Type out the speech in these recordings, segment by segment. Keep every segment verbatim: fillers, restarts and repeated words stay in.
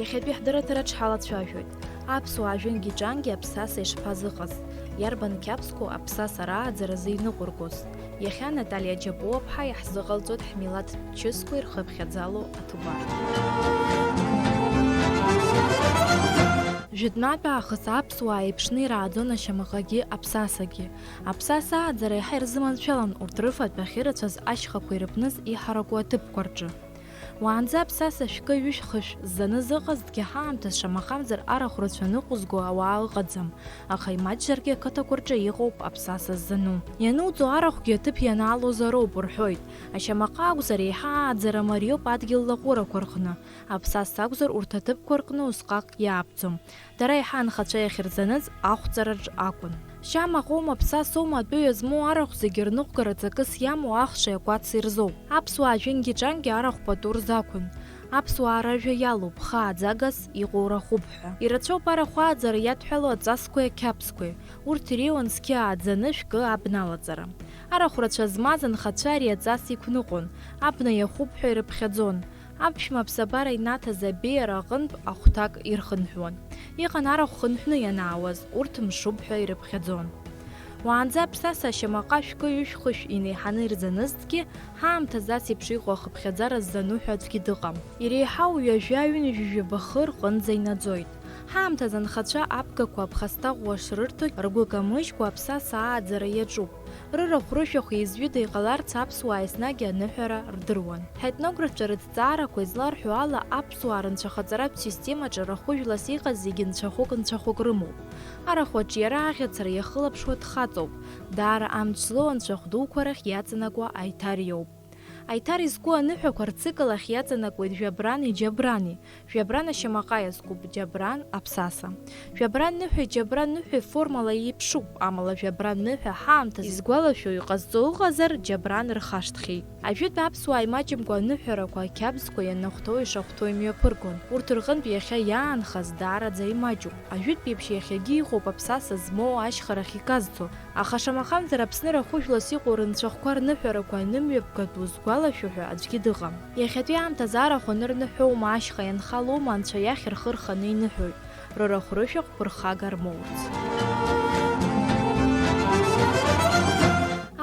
Иахьатәи ҳдырраҭара ҽҳалацәажәоит. Аԥсуаа жәынгьы-ҿангьы аԥсаса ишԥазыҟаз, иарбан қьабзқәоу аԥсаса рааӡаразы иныҟәыргоз? Иахьа Наталиа Џьапуаԥҳа иаҳзыҟалҵоит ҳмилаҭтә чысқәа ирхыԥхьаӡало аҭубар. Жәытәнатә аахыс аԥсуаа еиԥшны ирааӡон ашьамаҟагьы аԥсасагьы. Аԥсаса ааӡара еиҳа ирзыманшәалан урҭ рыфатә ахьырацәаз ашьхақәа ирыԥныз иҳараку аҭыԥқәа рҿы. Уаанӡа аԥсаса шәкы-ҩышә-хышә ззаны зыҟазҭгьы ҳаамҭаз шамахамзар арахә рацәа ныҟәызго ауаа ыҟаӡам, аха имаҷзаргьы ақыҭақәа рҿы иҟоуп аԥсаса ззану. Иануҵо арахәгьы аҭыԥ ианаалозароуп рҳәоит. Ашьамаҟа акәзар, еиҳа ааӡара мариоуп адгьыл лаҟәырақәа рҟны, аԥсаса акәзар, урҭ аҭыԥқәа рҟны усҟак иаап. Дара еиҳа анхацәа иахьырзаныз ахәҵараҿ акәын. Шьамаҟоума, ԥсасоума, атәыҩа змоу арахә зегьы рныҟәгара ҵакыс иамоу ахши акәаци рзоуп. Аԥсуаа жәынгьы-ҿангьы арахә пату рзақәын. Аԥсуаа ражәа иалоуп, хааӡагас иҟоу рахәуп ҳәа. Ирацәоуп арахә ааӡара иадҳәало аҵасқәеи ақьабзқәеи. Урҭ иреиуан зқьы ааӡаны шәкы абналаҵара. Арахә рацәа змаз анхацәа ари аҵас иқәныҟәон, абна иахуп ҳәа ирыԥхьаӡон. Аԥшәма аԥсабара инаҭаз абеиара аҟынтә ахәҭак ирхынҳәуан. Иҟан арахә хынҳәны ианаауаз, урҭ мшуп ҳәа ирыԥхьаӡон. Уаанӡа аԥсаса ашьамаҟа шәкы-ҩышә-хышә инеиҳаны ирзанызҭгьы, ҳаамҭазы ас еиԥш иҟоу ахыԥхьаӡара ззану ҳәа аӡәгьы дыҟам. Иреиҳау ҩажәа-ҩынҩажәижәаба хы рҟынӡа инаӡоит. Ҳаамҭазы анхацәа абгақәа аԥхасҭа ӷәӷәа шрырҭо ргәы камыжькәа аԥсаса ааӡара иаҿуп. Рырахә-рышәахә еизҩыда иҟаларц аԥсуаа еснагь аныҳәара рдыруан. Ҳетнографцәа рыҭҵаарақәа изларҳәо ала, аԥсуаа рынцәахаҵаратә системаҿы рахәыжәлас иҟаз зегьы нцәахәык-нцәахәык рымоуп. Арахә аҿиара аӷьацара иахылаԥшуа дхаҵоуп, даара амч злоу анцәахә дуқәа рахь иаҵанакуа аиҭариоуп. Аиҭар изку аныҳәақәа рцикл ахь иаҵанакуеит жәабрани џьабрани. Жәабран ашьамаҟа иазкуп, џьабран аԥсаса. Жәабран ныҳәеи џьабран ныҳәеи формала еиԥшуп, амала жәабран ныҳәа ҳаамҭазы изгәалашәо иҟазҵо ыҟазар, џьабран рхашҭхьеит. Ажәытә аԥсуаа имаҷымкәа аныҳәарақәа, ақьабзқәа ианахәҭоу ишахәҭоу имҩаԥыргон. Урҭ рҟынтә иахьа иаанхаз даараӡа имаҷуп. Ажәытәтәи еиԥш иахьагьы иҟоуп аԥсаса змоу ашьхарахь иказцо, аха шамахамзар Аԥсны рахәыжәлас иҟоу рынцәахәқәа рныҳәарақәа анымҩаԥгатәу згәалашәо ҳәа аӡәгьы дыҟам. Иахьатәи аамҭазы арахә анырныҳәоума, ашьха ианхалоума, анцәа иахь рхы рханы иныҳәоит, рырахә-рышәахә ԥырхага рмоурц.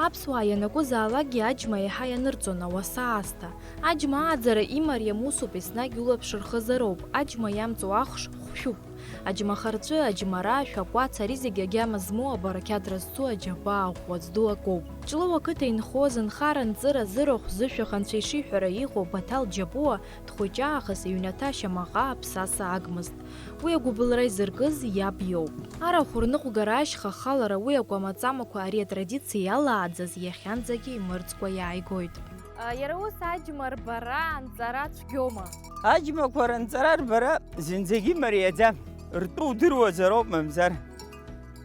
Аԥсуаа ианакәызаалакгьы аџьма еиҳа ианырҵон, ауаса аасҭа. Аџьма ааӡара имариам усуп, еснагь улаԥш рхызароуп, аџьма иамҵоу ахш хәшәуп. Аџьмахарҵәы, аџьмара, ашәакәац, ари зегьы агьама змоу абарақьаҭра зцу аџьабаа ӷәӷәа зду акоуп. Ҷлоу ақыҭа инхоз, нхара-нҵыра, зырахә, зышәах анцәа ишиҳәара иҟоу Баҭал Џьапуа дхәыҷы аахыс иҩнаҭа ашьамаҟа аԥсаса агмызт. Уи агәыбылра изыркыз иаб иоуп. Арахә рныҟәгара ашьха ахалара уи акәамаҵамақәа ари атрадициа иалааӡаз иахьанӡагьы имырӡкәа иааигоит. Иара ус аџьма рбара анҵара цәгьоума? Аџьмақәа ранҵара рбара зынӡагьы мариаӡам, ртәы удыруазароуп, мамзар.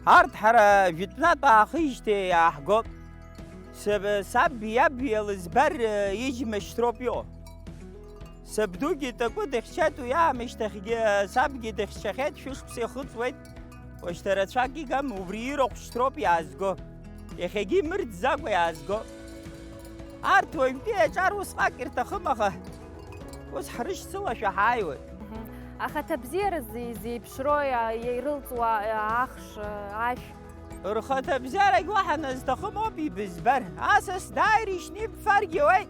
Арҭ ҳара жәытәнатә аахижьҭеи иааҳгоит. Саб, саб иаб иалызбар, э, иџьма шьҭроуп иҟоу. Сабдугьы такәы дыхьчеит уи аамышьҭахьгьы, сабгьы дыхьчахьеит, шәышықәса ихыҵуеит. Уажәшьҭа рацәак игам, убри ирахә шьҭроуп иаазго. Иахьагьы имырӡӡакәа иаазго. Арҭ уажәтәи аҿар усҟак ирҭахым, аха ус ҳрышьцылашәа ҳааиуеит. Мгм. Ахаҭабзиара зи-, зеиԥшроу иа-, ирылҵуа, а, ахш, а, ашә. Рхаҭабзиарагь уаҳа назҭахым ауп ибызбар. Асас дааир ишьны ибфаргьы ауеит,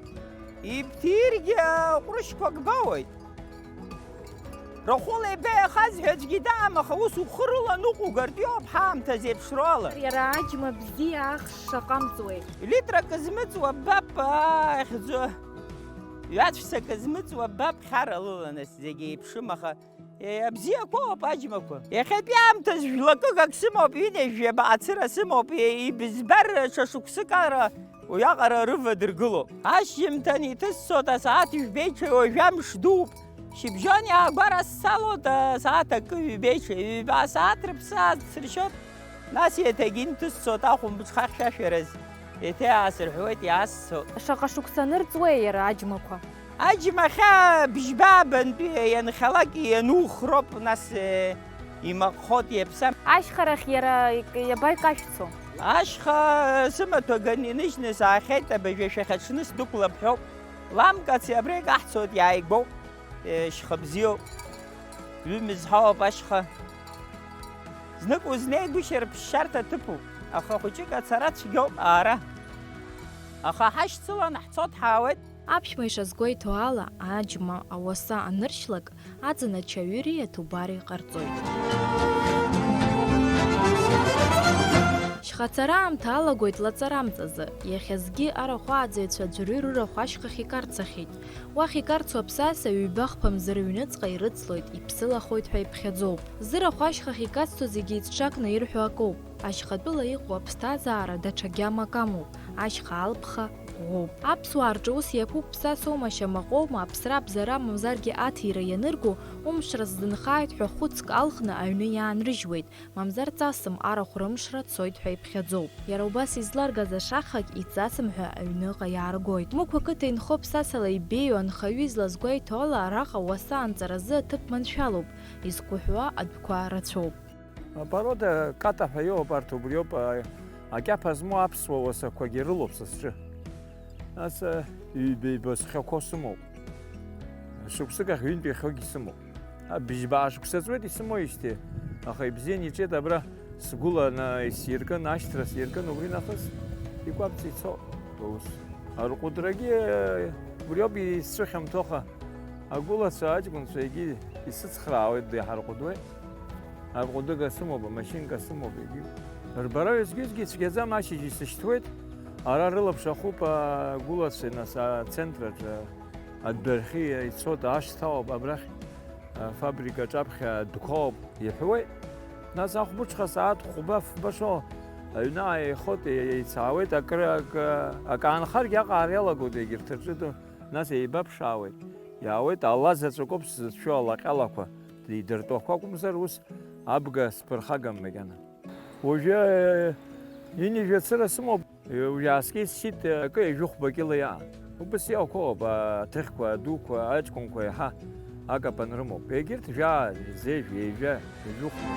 ибҭиргьы ҟәрышьқәак боуеит. Рахәыла ибеиахаз ҳәа аӡәгьы даам, аха ус ухы рыланыҟәугартә иоуп ҳаамҭа зеиԥшроу ала. Иара аџьма бзиа ахш шаҟа амҵуеи? Литрак змыҵуа ббап, аа, ихьӡы. Ҩаҵәцак змыҵуа ббап, хьара лыланыс зегь еиԥшым, аха, е, абзиақәа ыҟоуп аџьмақәа. Иахьатәи аамҭаз жәлакык ак сымоуп, ҩынҩажәи абаҟа цыра сымоуп, е, ибызбар ҽа шықәсык ара уиаҟара рывадыргыло. Ашьжьымҭан иҭысцоит асааҭ ҩбеиҽеи уажәы амш дууп. Шьыбжьон иаагәара ссалоит, асааҭ акы ҩбеиҽеи, ҩба асааҭ рыԥсы аасыршьоит, нас еиҭагьы инҭысцоит ахәымбыҽха хьшәашәараз, еиҭа иаасырҳәуеит, иаасцоит. Шаҟа шықәса нырҵуеи иара аџьмақәа? Аџьма ахьаа бжьба бантәи ианхьалак ианухроуп, нас, э, имаҟхоит, иаԥсам. Ашьхарахь иара ик-, иаба икашәцо? Ашьха сымаҭәа ганы иныжьны саахьеит, абыржәы ашәахьаҽны сдәықәлап ҳәоуп. Ламкаци абра икаҳцоит, иааигәоуп, э, шьха бзиоуп. Ҩымз ҳауп ашьха. Знык узнеигәышьар ԥшьшьарҭа ҭыԥуп, аха хәыҷык ацара цәгьоуп аара. Аха ҳашьцылан ҳцо дҳаауеит. Аԥшәма ишазгәеиҭо ала, аџьма ауаса аныршьлак, аӡын ачаҩыри аҭубари ҟарҵоит. Шьхацара аамҭа алагоит лаҵарамҵазы, иахьазгьы арахәааӡаҩцәа аӡәырҩы рырахә ашьхахь икарцахьеит. Уахь икарцо аԥсаса ҩба-хԥа мза рыҩныҵҟа ирыцлоит, иԥсылахоит ҳәа иԥхьаӡоуп. Зырахә ашьхахь икацҭо зегьы еицҿакны ирҳәо акоуп. Ашьхатәыла иҟоу аԥсҭазаара даҽа гьамак амоуп, ашьха алԥха ӷәӷәоуп. Аԥсуаа рҿы ус иаԥуп, ԥсасоума, шьамаҟоума, аԥсра абзара мамзаргьы аҭира ианырго, умшра сзынхааит ҳәа хәыцк алхны аҩны иаанрыжьуеит, мамзар ҵасым арахә рымшра цоит ҳәа иԥхьаӡоуп. Иара убас изларгаз ашахагь иҵасым ҳәа аҩныҟа иааргоит. Мықә ақыҭа инхо ԥсасала ибеиоу анхаҩы излазгәеиҭо ала, араҟа уаса анҵаразы аҭыԥ маншәалоуп, изқәыҳәуа адәқәа рацәоуп. Апорода ката ҳәа иоуп, арҭ убриоуп, а, акьаԥа змоу аԥсуа уасақәагьы рылоуп са сҿы. Нас, а, ҩба-ҩба схьақәо сымоуп. Шықәсык ахь ҩынтә иахьогьы сымоуп. А, бжьба шықәса ҵуеит исымоижьҭеи, аха ибзиан иҿиеит абра сгәыла на-, исиркын, ашьҭра сиркын, убри нахыс икәаԥӡа ицо аус. Арҟәыдрагьы, а, убриоуп исцәыхьамҭоу, аха агәылацәа, аҷкәынцәа егьи исыцхраауеит, деиҳарҟәыдуеит. Арҟәыдыга сымоуп, амашьынка сымоуп, егьи. Рбара уеизгьы-уеизгьы ицәгьаӡам, ашьыжь исышьҭуеит. Ара рылаԥш ахуп агәылацәа, нас, ацентрраҿы адәахьы ицоит, ашҭа ауп, абрахь афабрика аҿаԥхьа адәқәа ауп, иҳәуеит. Нас ахәбыҽха сааҭ хәба-фба шо аҩны ааихот, еицаауеит, акры, акы, акы аанхаргьы аҟаара иалагоит егьырҭ рҿы. Нас еибаԥшаауеит, иаауеит, ала заҵәык ауп сзыцәшәо алаҟьалақәа, идыртәақәа акәымзар, ус абга сԥырхагам макьана. Уажәы, э, ҩынҩажәа цыра сымоуп, э, уажә ааскьеит сшьит, э, акы ҩажәи хәба кьыла иаан. Убас иҟақәоуп, аҭыхқәа, адуқәа, аҷкәынқәа еиҳа акапан рымоуп. Егьырҭ жәаа, зежә, ҩажәа, ҩажәи хәба.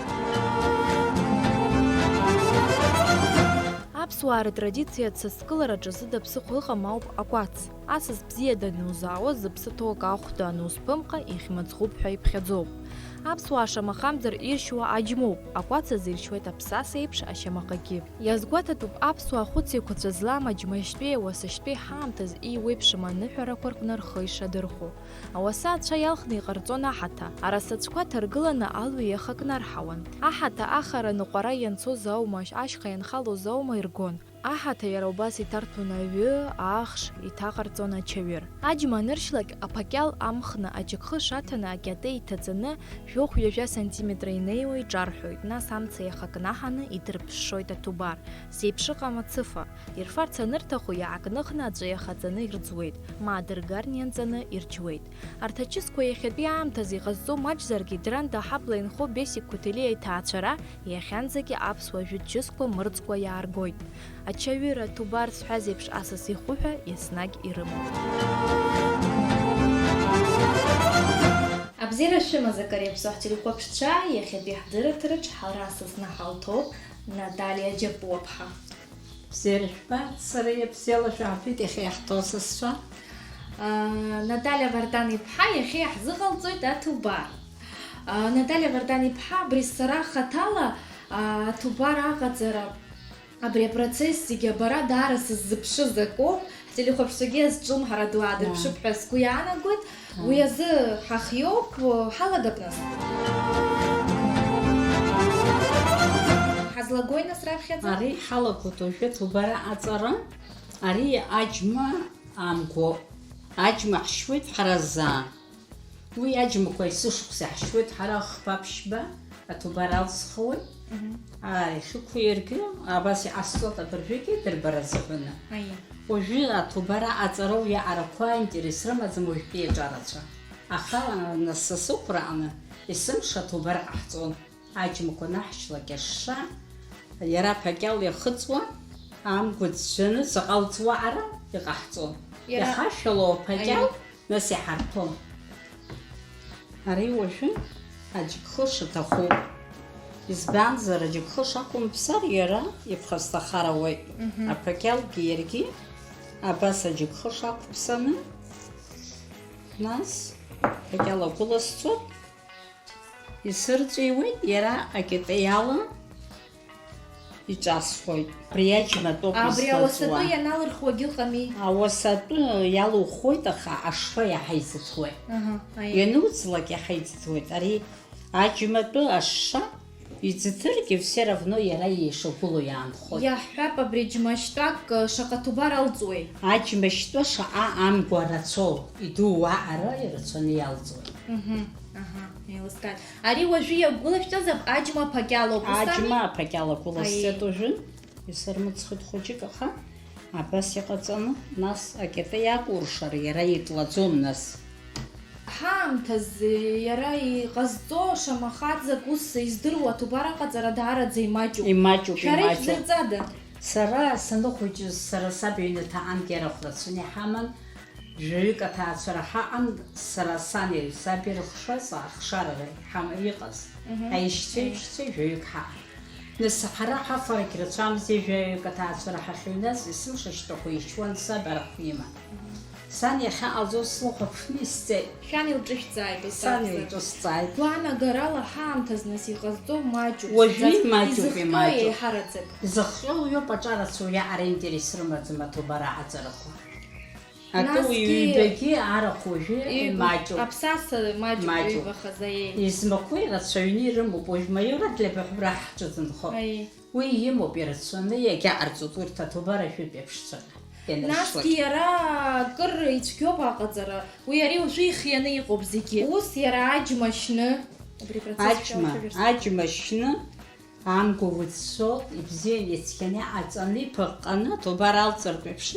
Аԥсуаа рытрадициа цызкылараҿы зыда ԥсыхәа ыҟам ауп акәац. Асас бзиа данузаауаз зыԥсы ҭоу акы ахәда анузԥымҟа, ихьмыӡӷуп ҳәа иԥхьаӡоуп. Аԥсуаа шамахамзар иршьуа аџьмоуп, акәац азы иршьуеит аԥсаса еиԥш ашьамаҟагьы. Иазгәаҭатәуп аԥсуаа хәыц еиқәаҵәа злам аџьмажьтәи ауасашьтәи ҳаамҭаз иуеиԥшым аныҳәарақәа рҟны рхы ишадырхәо. Ауаса ацәа иалхны иҟарҵон аҳаҭа, арасацәқәа ҭаргыланы алҩа иахакнарҳауан. Аҳаҭа ахара ныҟәара ианцоз аума, ашьха ианхалоз аума иргон. Аҳаҭа иара убас иҭарҭәон аҩы, ахш, иҭаҟарҵон ачаҩыр. Аџьма аныршьлак, аԥакьал амхны аџьыкхыш аҭаны акьатеи иҭаҵаны, жәохә-ҩажәа сантиметра инеиуа иҿарҳәоит, нас амца иахакнаҳаны идырԥшшоит аҭубар, зеиԥшыҟам ацыфа. Ирфарц анырҭаху, иаакныхны аҵәы иахаҵаны ирӡуеит, ма адыргар нианҵаны ирџьуеит. Арҭ ачысқәа иахьатәи аамҭазы иҟазҵо маҷзаргьы, Дранда аҳабла инхо Бесик Қәҭелиа иҭаацәара иахьанӡагьы аԥсуа жәытә чысқәа мырӡкәа иааргоит. Ачаҩыра, аҭубар зҳәаз еиԥш асас ихәы ҳәа еснагь ирымоуп. Абзиара шәымаз, акыр иаԥсоу ҳтелехәаԥшцәа, иахьатәи ҳдырраҭараҿ ҳара са зны ҳалҭоуп Наталиа Џьапуаԥҳа. Бзиара жәбап, сара иабзиала шәаҳәеит иахьа иаҳҭо асасцәа. Аа, Наталиа Вардан-иԥҳа иахьа иаҳзыҟалҵоит аҭубар. Аа, Наталиа Вардан-иԥҳа, абри сара хаҭала, аа, аҭубар аҟаҵара, абри апроцесс зегьы абара даара сыззыԥшыз акоуп. Ҳтелехәаԥшцәагьы азҿлымҳара ду аадырԥшып ҳәа сгәы иаанагоит. Уи азы ҳахиоуп, ҳалагап нас. Ҳазлагои нас раԥхьаӡа? Ари ҳалагоит уажәы аҭубара аҵара. Ари аџьма аамго. Аџьма ҳшьуеит ҳара заа. Уи аџьмақәа есышықәса иаҳшьуеит ҳара хԥа-ԥшьба, аҭубар алсхуеит. Мгм. Аа, иахьықәу иаргьы, абас иҟасҵоит абыржәгьы дырбара азыҳәаны. Аиеи. Уажәы аҭубара аҵара уи аҟарақәа аинтерес рымаӡам уажәтәи аҿарацәа. Аха, нас, са сықәрааны, есымша аҭубар ҟаҳҵон. Аџьмақәа анаҳшьлак иашша, иара аԥакьал иахыҵуа, амгәа ӡәӡәаны заҟа лҵуа ара иҟаҳҵон. Иара иахашәало аԥакьал, аиеи, нас иҳарҭон. Ари уажәы аџьыкхыш аҭахуп. Избанзар, аџьыкхыш ақәымԥсар, иара иԥхасҭахар ауеит. Мгм. Аԥакьалгьы иаргьы абас аџьыкхыш ақәԥсаны, нас аԥакьал агәыласҵоит. Исырҵәиуеит, иара акьатеиала иҿасхоит. Абри аџьматәоуп излаҵуа. Абри ауасатәы ианалырхуагьы ыҟами. Ауасатәы иалухоит, аха ашша иаҳа иӡыҭуеит. Аҳа, аиеи. Иануҵлак иаҳа иӡыҭуеит. Ари аџьматәы ашша иӡыҭыргьы, все равно иара иеишагәылоу иаанхоит. Иаҳҳәап, абри џьмашьтәак, э, шаҟа ҭубар алҵуеи? Аџьмашьтәы шаҟа амгәа рацәоу, идуу аҟара ирацәаны иалҵуеит. Мгм, аҳа, еилыскааит. Ари уажәы иагәылашәҵазар, аџьма аԥакьалоуп, ус ами? Аџьма аԥакьалақәа ласҵеит уажәы, исырмыцхәит хәыҷык, аха абас иҟаҵаны, нас акьатеи иакәуршар, иара итлаӡом, нас. Ҳаамҭазы иара иҟазҵо шамахаӡак ус издыруа аҭубар аҟаҵара даараӡа имаҷуп. Имаҷуп, шәара имаҷуп. Ишәзырҵада? Сара саныхәыҷыз, сара саб иҩнаҭа анкьа арахә рацәаны иҳаман, жәаҩык аҭаацәара ҳаҟан, сара сани саби рыхшаз ахшара иҳам-, иҟаз. Мгм. Аишьцәа, мгм, ишьцәа жәаҩык ҳаҟан. Нас ҳара ҳафарагь рацәамзи, жәаҩык аҭаацәара ҳахьыҩназ, есымша шьҭахәы ишьуан саб арахә иман. Мгм. Сан иахьаҟалҵоз слыхәаԥшны исҵеит. Шәан илҿышәҵааит, ус акәзар? Сан илҿысҵааит. Гәаанагарала ҳаамҭазы нас иҟазҵо маҷуп. Уажәы зыӡбаз имаҷуп, изыхҟьо имаҷуп. Еиҳараӡак. Изыхҟьо иоуп аҿарацәа, уи аҟара интерес рымаӡам аҭубар аҟаҵарақәа. Акы насгьы уи ҩбагьы арахә уажәы ҩба-, имаҷуп. Аԥсаса маҷуп, маҷуп. Ҩбахаз, аиеи. Измақәоу ирацәаҩны ирымоуп, уажә маиорак леибаҳәбра ҳҿы дынхоит. Аиеи. Уи имоуп ирацәаны, иагьаҟарҵоит урҭ аҭубар ажәытә еиԥшҵәҟьа ианыршьуагь. Насгьы иара акыр ицәгьоуп аҟаҵара, уи ари уажәы ихианы иҟоуп зегьы. Ус иара аџьма шьны, убри процесс аџьма, шәалацәажәарц. Аџьма шьны, амгәа уӡсо, ибзианы ицқьаны аҵаны иԥыҟҟаны аҭубар алҵыртә еиԥш,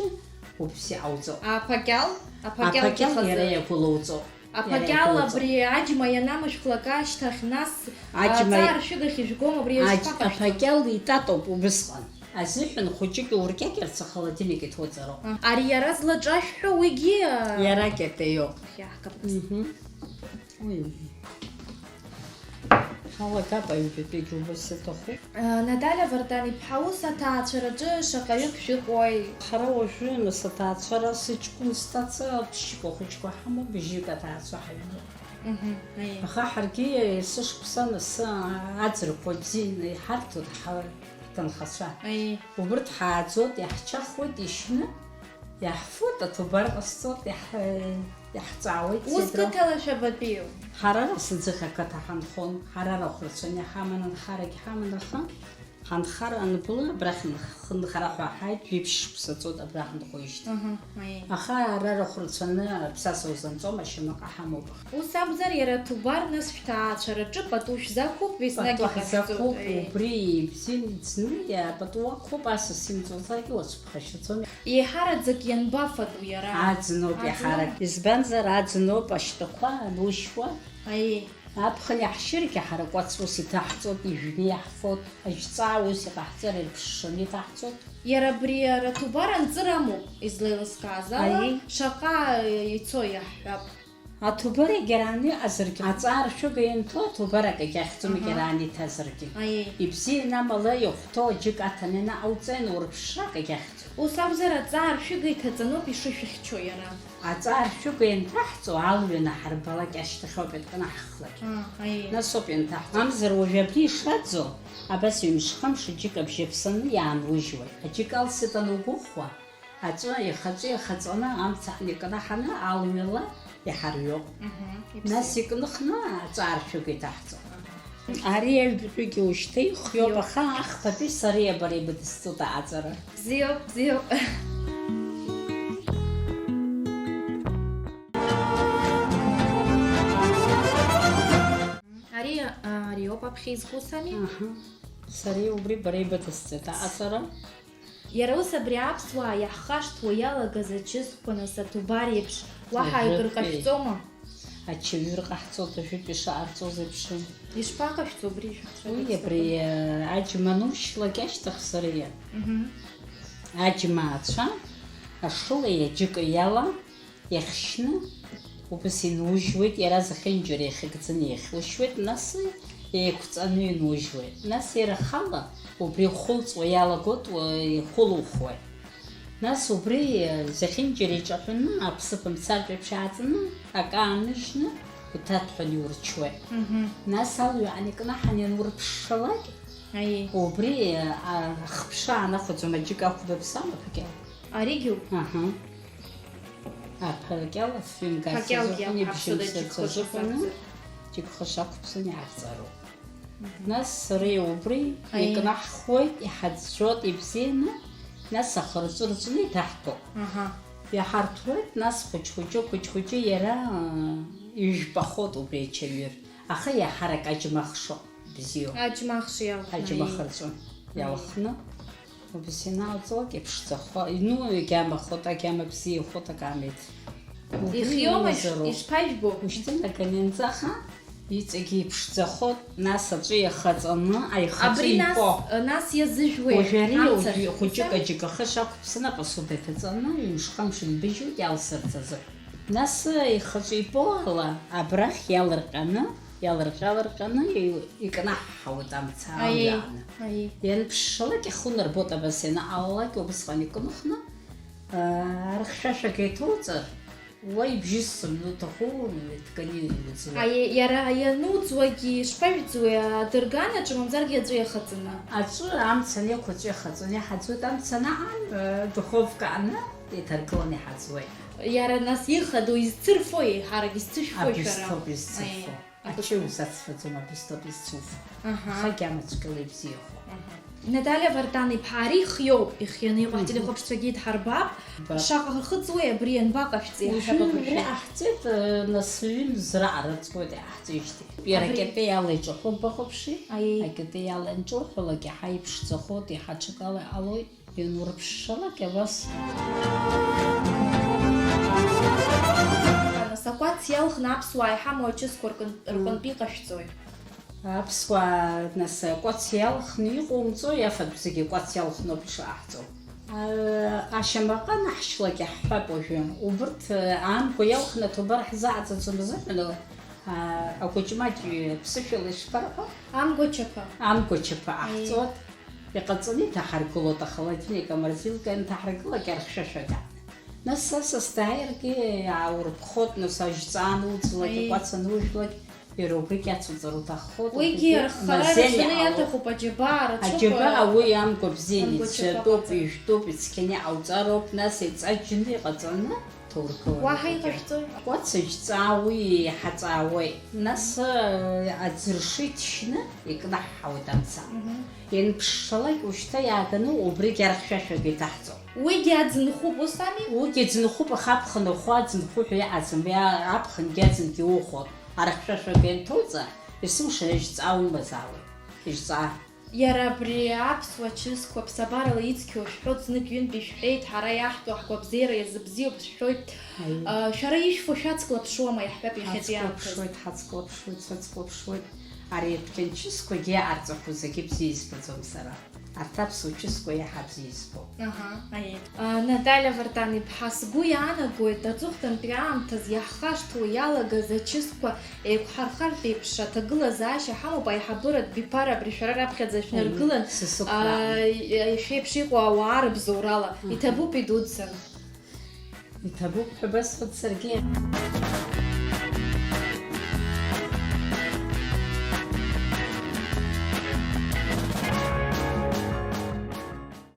убс иҟауҵо. Аԥакьал? Аԥакьал, аԥакьал ихазы. Иара иагәылоуҵо. Аԥакьал абри аџьма ианамышәхлак ашьҭахь, нас, аџьма, аҵааршәыгахь ижәгом, абри аџь-, ишԥаҟашәҵо? Аԥакьал итатоуп убысҟан. Азыҳәан хәыҷык иуркьакьарц ахолодильник иҭоуҵароуп. Аха ари иара злаҿашәҳәо уигьы, а, иара кьатеиоуп. Иаҳкаԥыс. Мгм. Уи. Ҳалагап аҩбатәигьы убас иаҭаху. Наталиа Вартан-иԥҳа, ус аҭаацәараҿы шаҟаҩык шәыҟои? Ҳара уажәы, нас, аҭаацәара сыҷкәын сҭаца ԥшьшьқәа хәыҷқәа ҳамоуп, бжьык аҭаацәа ҳаҩноуп. Мгм, аиеи. Аха ҳаргьы есышықәса, нас, аӡырқәа бзианы иҳарҭоит ҳа-, ҳҭынхацәа. Аиеи. Убырҭ ҳааӡоит, иаҳчахуеит, ишьны. Иаҳфоит, аҭубар ҟасҵоит, иаҳ-, иаҳҵаауеит. Ус зегь рахә. Қыҭала шәабатәиу? Ҳара Расаӡыхь ақыҭа ҳанхон, ҳара рахә рацәаны иҳаман, анхарагь ҳаман, аха ҳанхара анбла, абрахь нх-, хынхара ҳәа ҳааит, жәиԥшь шықәса ҵуеит абра ҳанхоижьҭеи. Аҳа, аиеи. Аха ара рахә рацәаны аԥсаса узанҵо машьынаҟа ҳамоуп. Ус акәзар, иара аҭубар нас шәҭаацәараҿы пату шәзақәуп, еснагь пату иҟашәҵоит, ҳзақәуп, аиеи. Убри ибзианы ицны, иа-, пату уақәуп, асас имҵуазаргьы уацәыԥхашьаӡом. Еиҳараӡак ианбафатәу иара? Аӡыноуп. Аӡыноуп иахьарак. Избанзар, аӡыноуп ашьтәақәа анушьуа. Аиеи. Аԥхын иаҳшьыргьы ҳара кәац ус иҭаҳҵоит, ижәны иаҳфоит, ажьҵаа ус иҟаҳҵар ирԥшшаны иҭаҳҵоит. Иара абри аҭубар анҵыр амоуп, излеилыскааз ала, аиеи, шаҟа ицо иаҳҳәап. Аҭубар егьарааны иҟазаргьы, аҵаа ршәыга ианҭо, аҭубар акагь ахьӡом, мгм, егьарааны иҭазаргьы. Аиеи. Ибзиан амала иахәҭоу аџьык аҭаны ианаҟауҵа, ианурԥшра акагь ахьӡом. Ус акәзар, аҵаа ршәыга иҭаҵаноуп ишышәыхьчо иара. Аҵаа ршәыга ианҭаҳҵо, алҩа анаҳарбалак ашьҭахь ауп ианкнаҳхлак. А, аиеи. Нас ауп ианҭаҳҵо. Мамзар уажәы абри ишаӡо, абас ҩымш-хымш џьык абжьы аԥсаны иаанужьуеит. Аџьык алсит анугәыӷуа, аҵәы ихаҵәы ихаҵәаны амца икнаҳаны алҩала иҳарҩоуп. Мгм, иԥсит. Нас икныхны аҵаа ршәыга иҭаҳҵо. Ари аҩбатәигьы ушьҭа ихиоуп, бзиоуп, аха ахԥатәи сара иабара ибыдысҵоит аҟаҵара. Бзиоуп, бзиоуп. Ари, а, ариоуп аԥхьа изку, сами? Аҳа. Сара убри бара ибыдысҵеит аҟаҵара. Иара ус абри аԥсуаа иаҳхашҭуа иалагаз ачысқәа нас аҭубар еиԥш уаҳа акыр ҟашәҵома? Ажәытәтәи ачаҩыр ҟаҳҵоит, ажәытәтәи шаҟарҵоз еиԥш. Ишԥаҟашәҵо абри шәахцәажәарц сҭахын. Уи абри, э, аџьма анушьлак ашьҭахь сара иа. Мгм. Аџьма ацәа ашылеи аџьыкеи ала иахьшьны, убас инужьуеит, иара зехьынџьара иахьыгӡаны иахьушьуеит, нас еиқәҵаны инужьуеит. Нас иара ахала убри ихәылҵуа иалагоит, уа-, ихәылухуеит. Нас убри, э, зехьынџьара иҿаҳәаны, аԥсыԥ мцартә еиԥш ааҵны, акы ааныжьны, Иҭаҭәҳәаны иурчуеит. Мгм. Нас алҩа аникнаҳан ианурԥшшалак, Аиеи. Убри, а, ахԥша аанахәаӡом, аџьыка ахәда ԥсам, аԥакьал. Аригьы? Аҳа. Аԥакьал афҩы мгарц Пакьалгьы азыҳәан абҳәаԥсуа ибжьымсырц џьыкхыша азыҳәаны, сакәзар. Џьыкхыша ақәԥсан иаарҵароуп. Мгм. Нас сара убри Аиеи. Икнаҳхуеит, иҳаӡәӡәоит, ибзианы, нас ахырҵәы рҵәны иҭаҳтәоуп. Аҳа. Иҳарҭәуеит, нас хәыҷ-хәыҷы, хәыҷ-хәыҷы иара, а, ижәпахоит убри ачаҩыр. Аха иаҳарак аџьмахшо бзиоуп. Аџьмахш иалхны, Аџьмах аиеи. Рҵәы Аиеи. Иалхны. Убас ианаалҵуак иԥшӡахо, ну, егьамахоит, агьама бзиахоит, акамеҭ. Убри Ихиома иш-, иумазароуп. Ишԥажәбо? Ушьҭынак анынӡаха, иҵегь иԥшӡахоит, нас аҵәы иахаҵаны, аихаҵәы Абри нас, ипо. Нас иазыжәуеи? Уажәы ари амца уажәы хәыҷык ахьыԥса? Аџьыка хыша ақәԥсаны апасуба иҭаҵаны, ҩымшҟа мшын быжьуеит иалсырц азы. Нас ихаҿы ипо ала, абрахь иалырҟьаны, иалырҟьа-лырҟьаны и-, икнаҳҳауеит амца Аиеи, алҩааны. Аиеи. Ианԥшшалак ихы унарбоит абас ианаҟалалак, убысҟан икныхны, аа, архьшәашәак еиҭоуҵар, уа ибжьысӡом, иуҭаху иҭганы иуӡуеит. Аиеи, иара иануӡуагьы ишԥажәӡуеи, адырганаҿы, мамзаргьы аҵәы иахаҵаны? Аҵәы амца аниақәу аҵәы иахаҵаны иҳаӡуеит, амца анаҟам, духовка аҟны иҭаргыланы иҳаӡуеит. Иара нас ихадоу изцырфои, еиҳарак изцышәфои шәара? Абысҭоуп изцырфо. Аиеи. Ачаҩ узацфаӡом, абысҭоуп изцуфо. Аҳа. Аха агьама цәгьала ибзиахо. Аҳа. Наталиа Вартан-иԥҳа, ари ихиоуп, ихианы иҟоу Мгм. Ҳтелехәаԥшцәагьы идҳарбап. Ба- Шаҟа ҳахыҵуеи абри, ианбаҟашәҵеи, Уажәы ҳҳәап абыржәы? Абри ҟаҳҵеит, э, нас ҩымз раҟара ҵуеит иҟаҳҵеижьҭеи. Иара Абри- акьатеиала иҿахәы бахәаԥши, Аиеи. Акьатеиала анҿоуҳәалак иаҳа иԥшӡахоит, иаҳа ҽакала иҟалоит. Ианурԥшшалак, абас. Нас акәац иалхны аԥсуаа иҳамоу ачысқәа ркын-, Мм. Рҟынтә иҟашәҵои? Аԥсуаа, нас, акәац иалхны иҟоумҵои, афатә зегьы акәац иалхноуп ишаҳҵо. А, ашьамаҟа анаҳшьлак иаҳҳәап уажәы. Убырҭ, а, амгәа иалхны аҭубар ҳзааӡаӡом азыҳәан, а, акәыҷмаҷ ԥсышәала ишԥарҳәо? Амгәачаԥа. Амгәачаԥа Аиеи. Ҟаҳҵоит. Иҟаҵаны иҭаҳаргылоит ахолодильник, аморозилка ианҭаҳаргылак, архьшәашәа дааны. Нас асас дааиргьы иааурԥхоит, нас ажьҵаа ануӡлак, Аиеи. Акәац анужәлак, иара убригь ацуҵар уҭаххоит, Уигьы убригьы арххара мазеины рацәаны иҟалоит. Иаҭахуп, аџьабаа рацәоуп, Аџьабаа а, уи амгәабзиа амгәачаԥа ицәатәуп, ҟаҵа. Ижәтәуп, ицқьаны иҟауҵароуп, нас иҵаџьны иҟаҵаны ҭоурыхла Уаҳа иҟоуп. Иҟашәҵои? Акәац ажьҵаа уи иҳаҵаауеит. Нас, э, аӡыршы иҭшьны икнаҳҳауеит амца. Мгм. Ианԥшшалак ушьҭа иааганы убригь архьшәашәак иҭаҳҵо. Уигьы аӡынхәуп, ус ами? Уигьы аӡынхәуп, аха аԥхын ахәы аӡынхәы ҳәа иҟаӡам, уи а-, аԥхынгьы аӡынгьы ухәон. Архьшәашәак ианҭоуҵа, есымша ажьҵаа умазаауеит. Ижьҵаа. Иара абри аԥсуа чысқәа ԥсабарала ицқьоу шәҳәоит, знык-ҩынтә ишәҳәеит, ҳара иаҳтәу ҳгәабзиара иазыбзиоуп шәҳәоит. Аиеи. А, шәара ишәфо шәацклаԥшуама, иаҳҳәап, иахьатәи аамҭазы? Ҳацклаԥшуеит, ҳацклаԥшуеит, сацклаԥшуеит. Ари адәқьан чысқәагьы иаарҵахьоу зегьы бзиа избаӡом сара. Арҭ аԥсуа чысқәа иаҳа бзиа избо. Аҳа, аиеи. А, Наталиа Вартан-иԥҳа, сгәы иаанагоит, аҵыхәтәантәи аамҭазы иаҳхашҭуа иалагаз ачысқәа еиқәҳархартә еиԥш аҭагылазаашьа ҳамоуп, аиҳабыратә биԥара абри шәара раԥхьаӡа шәнаргылан, Аиеи, сасыԥ а, раан. И-, шәеиԥш иҟоу ауаа рыбзоурала. Мгм. Иҭабуп идуӡӡан. Иҭабуп ҳәа басҳәоит саргьы.